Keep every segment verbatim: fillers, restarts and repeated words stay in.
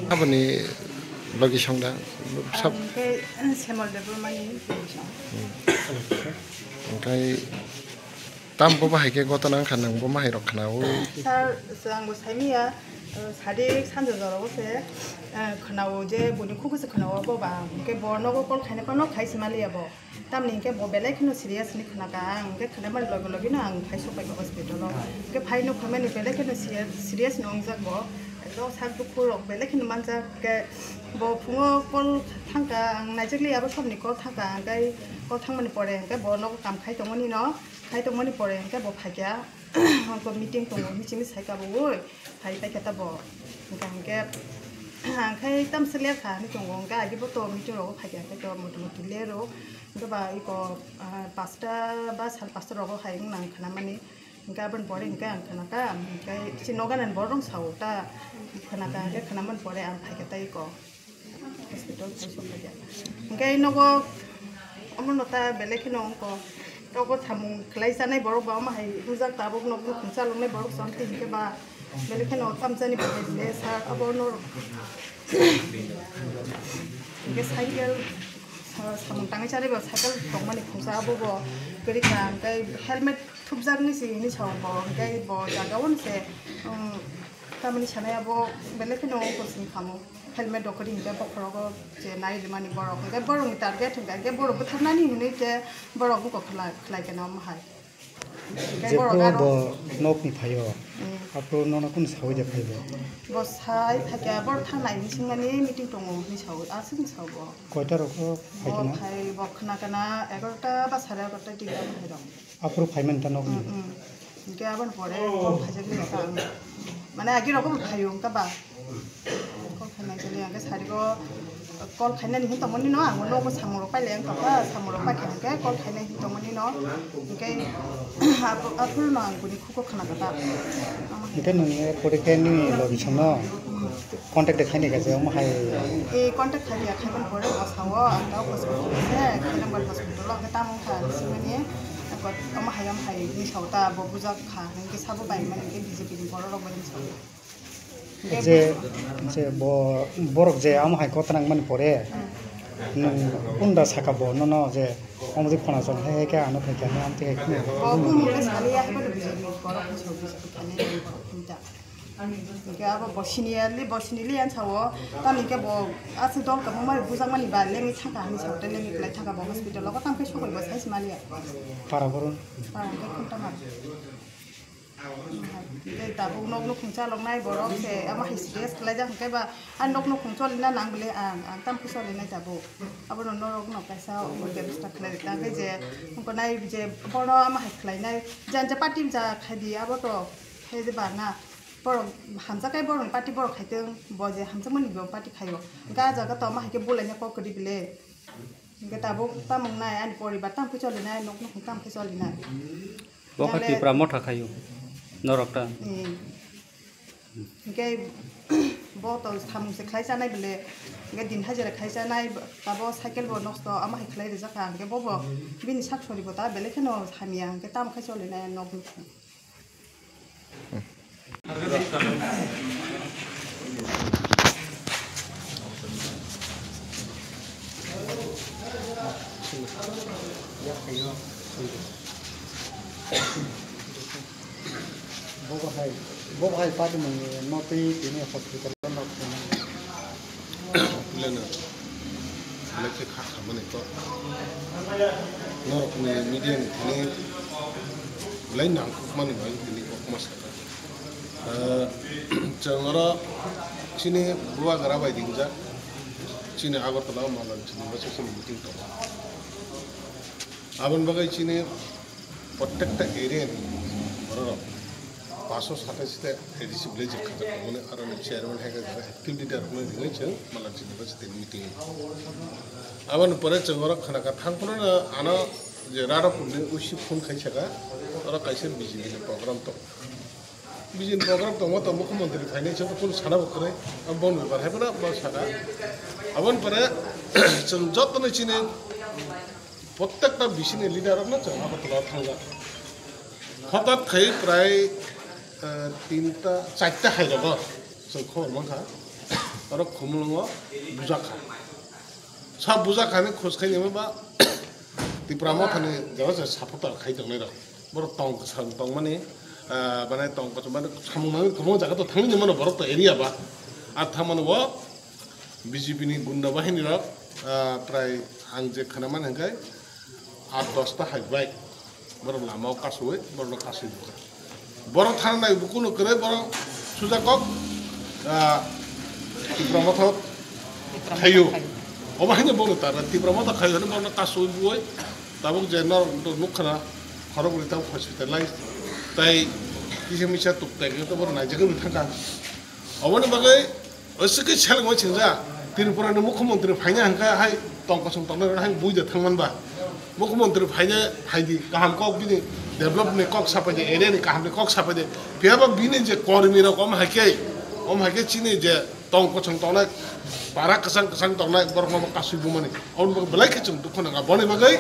Aboni logi songda sab. Ang khe Semol Debbarmani logi song. Onkhe tam bo bahai khe gotona wngkha, nwng bo mahai rok khna-o. Sir, ang bo saimanya, eh, sadi sanja jora o se, eh, khna-o je buini khuku se khna-o bo ba. Hwnkhe bo nogo call khaina phano khai se maliya bo. Tamni hwnkhe bo belai kheno serious hinwi khna kha. Ang hwnkhe khna mani logi logi no ang phai sok pai kha hospital o. Hwnkhe phai nuk phaimani belai kheno serious, serious no wngjak bo. Ekdom sak dukhu rok belai kheno manjak. Hwnkhe bo phungo call thang kha, ang naijak li abo somni call thang kha. Hwnkhe call thang mani pore hwnkhe bo nogo kam khai tongmani no. Khai tongmani pore hwnkhe bo phaikha, hwnkhe meeting tongo hinwi simi saikha bo, oi, phai paikha ta bo. Hwnkhe, hwnkhe, ang khai tamsa ler kha hinwi tongo, hwnkhe agi bo to meeting rogo phaikha, hwnkhe to motamuti ler o, hwnkhe ba iko, ah, pasta ba sal pasta rogo hai wng nang khna mani, hwnkhe aboni pore hwnkhe ang khna kha, hwnkhe chini nogo nani borok rok sao ta, khna kha, hwnkhe khna mani pore ang phaikha ta iko. Hospital khai sok kha ya. Hwnkhe nogo omono ta belai kheno wngkha. Nogo samung khlai chanai borok ba omo hai bujak tabuk nokno khungsa longnai borok cham twi hwnkhe ba belai kheno tamjani bo hai le sa abo no. Hwnkhe cycle sa-, samung tangwi chanai ba cycle tongmani khungsa abo bo kwrwi kha hwnkhe helmet thupjaknai se hinwi sao bo hwnkhe bo jaga o se, um, tamni sanai abo belai kheno wngkha sini khamu. Helmet rok kwrwi hwnkhe bokhorogo je nai rwmani borok. Hwnkhe borokni target hwnkhe, hwnkhe borok bwtharnani hinwi khe borok wngkha khlai, khlai khe na omo hai. Hwnkhe borok Jephru aro bo nokni phaio, Hmm. aphuru nono kunu saui de phaibo? Bo sai phaikha, borok thangnai hinwi swngmani meeting tongo hinwi sao, aswk hinwi sao bo. Koita rok phaikha Bo na? Phai bo khna kana egarota ba sare egarota digi abo hai rok. Aphuru phaimani ta nokni? Mm, mm. Hwnkhe aboni pore call khaijak liya ta ang. Mane agi rogo bo phaio wngkha ba. Call khainai jani hwnkhe sarigo call khainani hin tongmani no ang nogo samung rok pailai wngkha ba, samung rok paikha hwnkhe call khainai hin tongmani no. Hwnkhe abo, aphuru no ang bini khugo khna kha ta. Hwnkhe nwng e pore khe nini logi songno contact de khaini kha je omo hai. E contact khai ya, khai boni pore bo sao ang ta hospital se, Khailangbar hospital o hwnkhe tamo wngkha hinwi swngmani. Omo hai, omo hai hinwi sao ta, bo bujak kha, hwnkhe sabo bai mani, hwnkhe B J P ni borok rok bai hinwi sao. Hwnkhe Je, je bo, borok je omo hai kok twnang mani pore, Hmm. nwng kunda saka bo nono je omo je khona chong hai hai khe ano khai khe ano amtwi hai khna. Bo bumung khe saliya, hai bono B J P ni borok hinwi sao, B J P thani borok hinwi ta. Hwnkhe abo bo siniya li, bo sini li ang sao, tamni khe bo aswk dol tongma mai bujak mani ba lengwi thangkha hinwi sao, tei lengwi kwlai thangkha bo hospital o, tamo khe sokoi bo sai se maliya. Para borok? Para hwnkhe Khuntamar. Hwnkhe tabuk nok nukhung chaloknai borok se, amo hai serious khlaijak hwnkhe ba, a nok nukhung cholina nang bile ang, ang tamo khe cholinai tabuk. Abono norok no kaisa omo bebostha khlai rwkha hwnkhe je, wngkha nai je bono amo hai khlainai, jani je party ja khai di abo to, khe je ba na. Borok hamjakhe borokni party borok khaitwng, bo je hamjakmani bo party khaio. Hwnkhe ah jaga tongma hai khe bulaina kok kwrwi bile. Hwnkhe tabuk tamo wngnai ani poribar tamo khe cholinai, nok nukhung tamo khe cholinai. Bo khe Tipra motha khaio, norok ta. Hmm. Hwnkhe bo to samung se khlai chanai bile. Hwnkhe din hajira khai chanai, tabo cycle bo nosto, amo hai khlai rijak kha. Hwnkhe bo bo bini sak sori bo ta belai kheno hamya, hwnkhe tamo khe cholinai nok nukhung. Bobo hai, bobo hai pati mani no twi tini hospital no. Leno, belai khe kha khamani kok. Norokni media ni thani belai nangkukmani bai tini kok ma sakha. Ah, chwng oro chini bubagra bai ringjak, chini Agartala o Malanchini bwswk chini meeting tongo. Aboni bagwi chini prottekta area ni bororok paso satais ta A D C village khajak tongmani, aro ni chairman hai khe active leader rokno ringwi chwng Malanchini bwswk tini meeting. Aboni pore chwng oro khna kha thang phano ano je Radhapur ni O C phone khai saka, oro kaisa B J P ni program tongo. Bijin program tongo, to mukhyamantri phainai, chwng kunu sana bo kwrwi, ang boni bar hai phano bo saka. Aboni pore chwng jotono chini prottekta bisini leader rokno chwng Agartala thangjak. Hothat khai prai, eh, tinta, charta hai rogo chwng khobor mankha. Oro Khumulwngo bujakha. Sa bujakha ni khus khai nima ba Tipra Mothani jora se supporter khai tongnai rok. Borok tong kwchwng tongmani, ah, bana tong kwchwng mani samung nangwi kwbangma jaga to thangwi mano borok to area ba. Ar thangmani bo B J P ni gunda bahini rok, ah, prai ang je khana mani hwnkhe aat dosta hai bai. Borok lama o kasui, borok no kasui bukha. Borok thana nai bukuno kwrwi borok suja kok, ah, Tipra Motha khayo. Obo haino borok tara Tipra Motha khayo hwnwi borok no kasui buoi. Tabuk je norok nukha na khorok bwrwi tabuk hospitalized. Tai kisa misa tuk tai khe borok naijagwi thangkha. Oboni bagwi Osi khe selengma singja, Tripura ni mukhyamantri phaina hwnkhe hai tong kosong tongnai rok hai buida thangman ba. Mukhyamantri phaina phaidi kaham kok bini develop ni kok sapaidi, area ni kaham ni kok sapaidi. Phiya ba bini je kormi rok om hai khe, om hai khe chini je tong kosong tongnai, para kwchang kwchang tongnai borok no kasui bumani. Oboni bagwi belai khe chwng dukhu nangkha. Boni bagwi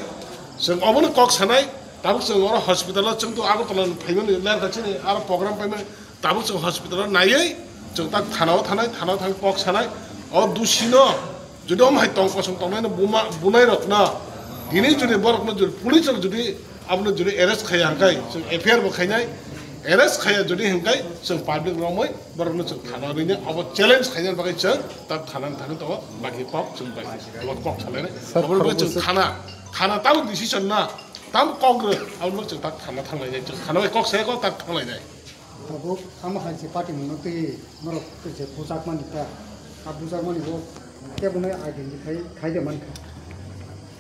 chwng obono kok sanai, tabuk chwng oro hospital o chwng tu Agartala ni phaimani ler kha chini aro program paimani. Tabuk chwng hospital o naiwi chwng tak thana o thanai, thana o thang kok sanai. O dusino jodi om hai tong kosong tongnai no buma, bunai rok no, tini jodi borok no jodi police rok jodi abono jodi arrest khaiya hwnkhe chwng F I R bo khainai, arrest khaiya jodi hwnkhe chwng public romwi borok no chwng thana o rinai, abo challenge khaina bagwi chwng tak thana ni thangwi tongo, baki kok chwng bai abo kok salainai. Sir, abo bai chwng khoroksa thana, thana tamo decision na, tamo kok rw, abo chwng tak thana thanglainai, chwng thana bai kok saya kok tak thanglainai. Tabuk amo hai se party mungno twi norok twi se bujakmani ta. A bujakmani bo kebono identify khai de mankha.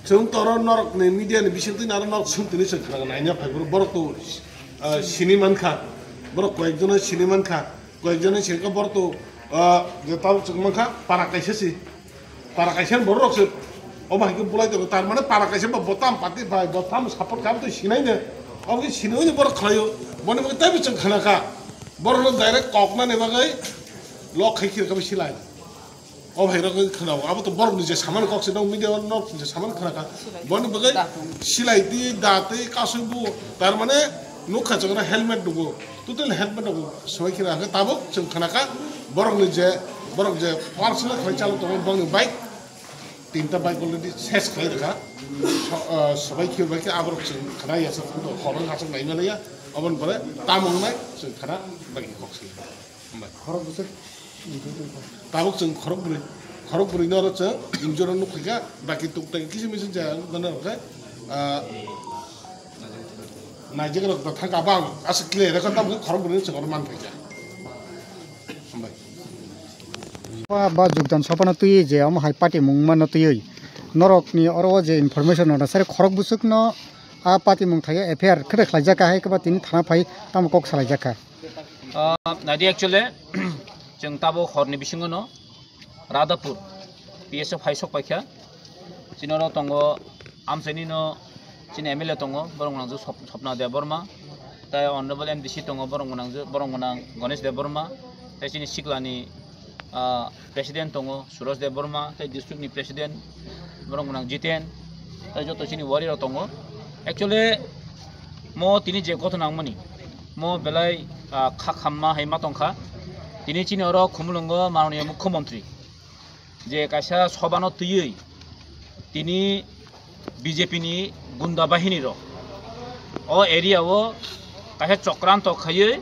Chwng toro norok ni media ni bising twi naro norok swng tini chwng khna naina phai borok, borok to, ah, sini mankha. Borok koyek jono sini mankha. Koyek jono sini kha borok to, ah, je tabuk chwng mankha para kaisa si. Para kaisa ni borok rok se obo hai khe bulai tongo, tar mane para kaisa ba botam party bai botam support kha, to sinai ne, obo khe sinai ne borok khlaio, boni bagwi taibo chwng khna kha, borok no direct kok nani bagwi lok khai khir kha silai, obo hai rok khna, abo to borok ni je saman kok se no media no je saman khna kha, boni bagwi silai di da tei kasui bu, tar mane nukha chwng helmet dugo. Total helmet rok swbai kheno hwnkhe tabuk chwng khna kha borokni je, borok je personal khlai chalok tongo, borokni bike tinta bike already ses khlai rwkha. So, ah, swbai khirbai khe aborok chwng khna ya sa photo horo hachak nai mani ya, aboni pore tamo wngnai chwng khna bagi kok swi. Hambai. Khorok bwswk injured wngkha. Tabuk chwng khorok bwrwi, khorok bwrwi no oro chwng injured rok nukha kha, baki tuk tak kisa misa jaya wngkha, ah, Naijak rok da thang ka bang aswk clear kha, tamo khorok bwrwi chwng oro man phaikha. Hambai. Ba, ba jugdan sophano twiwi je omo hai party mung mano twiwi norokni oro o je information rwna sari khorok bwswkno a party mung thaiyo F I R khe khlaijak kha, hai khe ba tini thana phai tamo kok salaijak kha. Ah, nadi actually, chwng tabuk horni bisingo no Radhapur P S O phai sok paikha. Chini oro tongo amchaini no chini M L A tongo, borok gwnang Sop-, Sopna Debbarma, tai Honorable M D C tongo, borok gwnang, borok gwnang Ganesh Debbarma, tai chini siklani, ah, President tongo Suresh Debbarma, tai district ni President borok gwnang Jiten, tai joto chini wari rok tongo. Actually, mo tini je ghotona wngmani, mo belai, ah, kha khamma hai ma tongkha. Tini chini oro Khumulwngo Mananiya Mukhyamantri je kaisa sobano twiwi tini B J P ni gunda bahini rok o area o kaisa chokranto khaiwi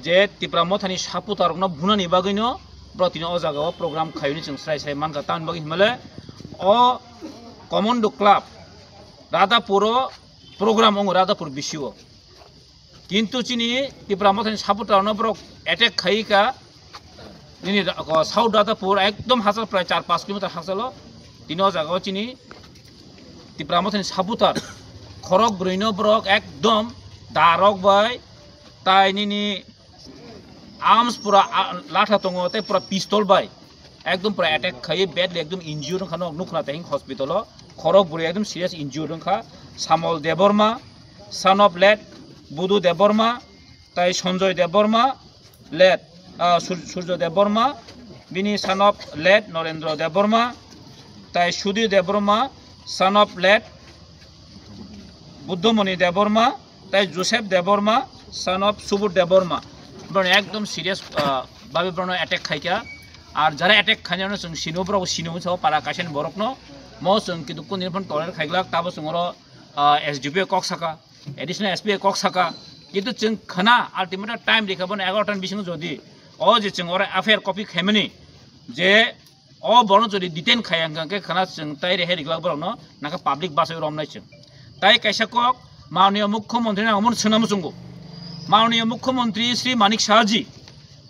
je Tipra Mothani supporter rokno bunani bagwino bro tini o jaga o program khaiwi chwng srai srai mankha, tamni bagwi hinmale o Commando Club Radhapur o program wngo Radhapur bisio. Kintu chini Tipra Mothani supporter no borok attack khai ka nini ra-, ko South Radhapur ekdom hachal prai char panch kilometer hachalo. Tini o jaga o chini Tipra Mothani supporter khorok bwrwi no borok ekdom darok bai tai nini arms pura, a, latha tongo tei pura pistol bai ekdom pura attack khai badly ekdom injured wngkha, nok nukha tei hospital o khorok bwrwi ekdom serious injured wngkha. Samol Debbarma, son of late Budu Debbarma, tai Sanjoy Debbarma, late, ah, Sur-, Surjo Debbarma, bini son of late Norendra Debbarma, tai Sudhir Debbarma, son of late Buddhamoni Debbarma, tai Joseph Debbarma, son of Subodh Debbarma. Borok ekdom serious, ah, babe borok attack khaikha. Ar jara attack khainai no chwng sino, borok sino sa para kaisa ni borok no. Mo chwng kintu kundini phano tolerate khaiglak, tabo chwng oro, ah, S D P kok saka, additional S P kok saka. Kintu chwng khana ultimate time rikha bono egaroh ta ni bisingo jodi o je chwng oro F I R copy khaimani je o borok jodi detain khaya hwnkha khe khana chwng tai rehe riglak borok no naka public bus o romnai chwng. Tai kaisa kok Mananiya Mukhyamantri ni ang omono swnam chwngo. Mananiya Mukhyamantri Shri Manik Saha ji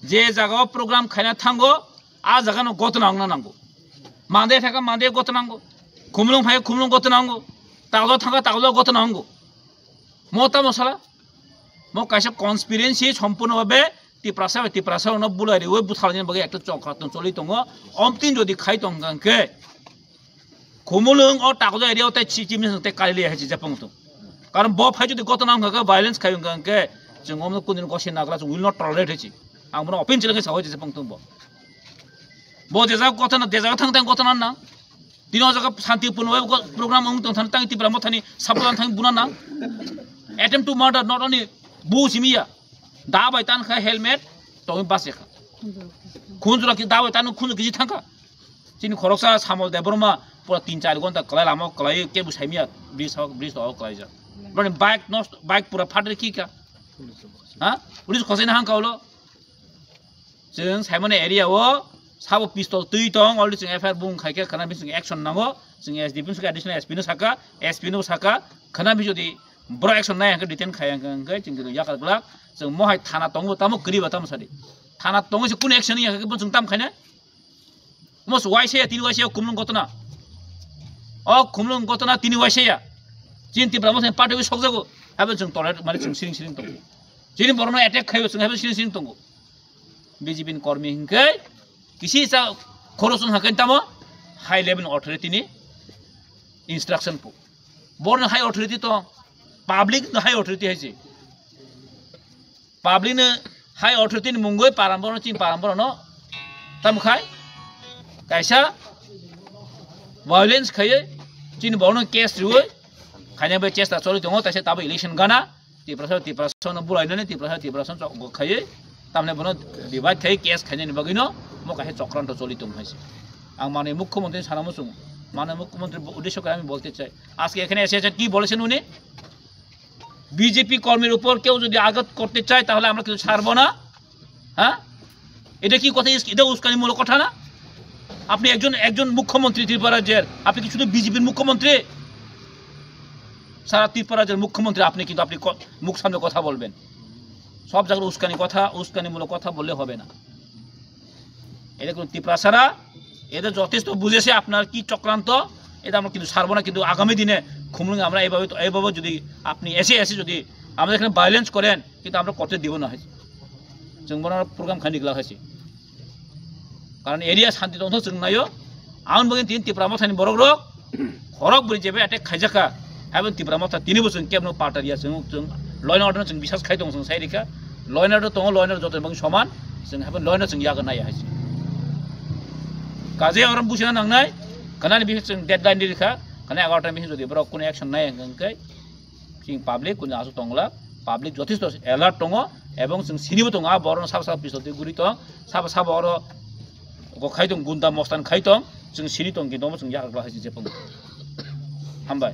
je jaga o program khaina thango, a jaga no gotna wngna nango. Mande thaka mande gotna nango. Khumlung phai khumlung gotna nango. Taglo thaka taglo gotna nango. Mo tamo sala? Mo kaisa conspiracy sompurno babe Tiprasa bai Tiprasa no bulai riwi butharni bagwi ekta chokra tong choli tongo. Omtin jodi khai tong khe Khumulwng o Takjak area o tei chief minister tei kali liya hai chijak pung tung. Karon bo phai jodi gotona wngkha khe, violence khai wngkha khe, chwng omo kundin gosi nagra chwng will not tolerate hai chi. Ang bono open challenge sao chijak pung tung bo. Bo jejak gotona, jejak thang thang gotona nang. Tini o jaga shanti purno bai program wng tong thani tang Tipra Mothani sapulan thang buna nang. Attempt to murder, not only bu simiya. Da bai tan kha helmet, tongwi bas ekha. Khunjura ki da bai tan khunjura kisi thangkha. Chini khoroksa Samol Debbarma pura tin char gonta kwlai lama kwlai kebo saimya bridge hok bridge hok kwlai jak. Bani bike nosto bike pura phatri kika. Ha? Police khosai na hangka ulo. Chwng saimani area o sabo pistol twi tong already chwng F I R bung khaikhe khana bising action nango. Chwng S D P no saka additional S P no saka S P no saka khana bi jodi bro action nai hangkhe detain khai hangkhe chwng yakar glak. Chwng mohai thana tongo tamo kwrwi ba tamo sadi. Thana tongo se kun action ya hangkhe chwng tam khaina. Mos waisaya tini waisaya khumlung gotona. O khumlung gotona tini waisaya. Chini Tipra Motha ni party wi sokjago. Habo chwng tolerate mane chwng siring siring tongo. Chini borokno attack khaibo chwng habo siring siring tongo. B J P ni kormi hinkhe kisi sa khorosong hakai tamo high level authority ni instruction po. Borno high authority to public no high authority haise. Public no high authority ni mungoi param borno chini param borno tam khai kaisa violence khaiye chini borno case riwe khaina bai chesta choli tongo taisa tabo election gana Tiprasa Tiprasa no bulai nani Tiprasa Tiprasa chok khaiye tamne bono divide khai case khaina ni bagwi no mo kaisa chokranto choli tong haise. Ang mani mukhyamantri sana muchung mani mukhyamantri uddesho kore ami bolte chai ajke ekhane ese ese ki bolese nuni BJP কর্মীর উপর কেউ যদি আঘাত করতে চায় তাহলে আমরা কিছু ছাড়বো না। হ্যাঁ, এটা কি কথা? এটা উস্কানিমূলক কথা না? আপনি একজন একজন মুখ্যমন্ত্রী ত্রিপুরা রাজ্যের, আপনি কি শুধু বিজেপির মুখ্যমন্ত্রী? সারা ত্রিপুরা রাজ্যের মুখ্যমন্ত্রী আপনি, কিন্তু আপনি ক- মুখ সামনে কথা বলবেন। সব জায়গায় উস্কানি কথা, উস্কানিমূলক কথা বললে হবে না। এটা কোনো তিপ্রাসারা, এটা যথেষ্ট বুঝেছে আপনার কি চক্রান্ত, এটা আমরা কিন্তু ছাড়বো না। কিন্তু আগামী দিনে খুমলুঙে আমরা এইভাবে তো, এইভাবে যদি আপনি এসে এসে যদি আমাদের এখানে ভায়োলেন্স করেন, কিন্তু আমরা করতে দিব না। Chwng bono program khaini glak hai se. Karon area shanti tongthok chwng naio. Aboni bagwi tini Tipra Mothani borok rok khorok bwrwi jeba attack khaijakha. Aboni Tipra Motha tini bo chwng kebno parta riya chwng, chwng law and order no chwng bisas khai tong chwng sai rikha. Law and order tongo, law and order joto bagwi soman. Chwng habai law and order chwng yago naiya hai se. Kaje oro buchina nangnai. Kanani bising chwng deadline di rikha. Kana egaroh ta bising jodi borok kuno action nai hwnkhe Chini public kunu aswk tongla, public jothesto alert tongo, ebong chwng sinibo tongo, a borokno sabo sabo pistol twi guri tong, sabo sabo oro go khai tong, gunda mostan khai tong, chwng sini tong, kintu omo chwng yakar hai se jepang. Hambai.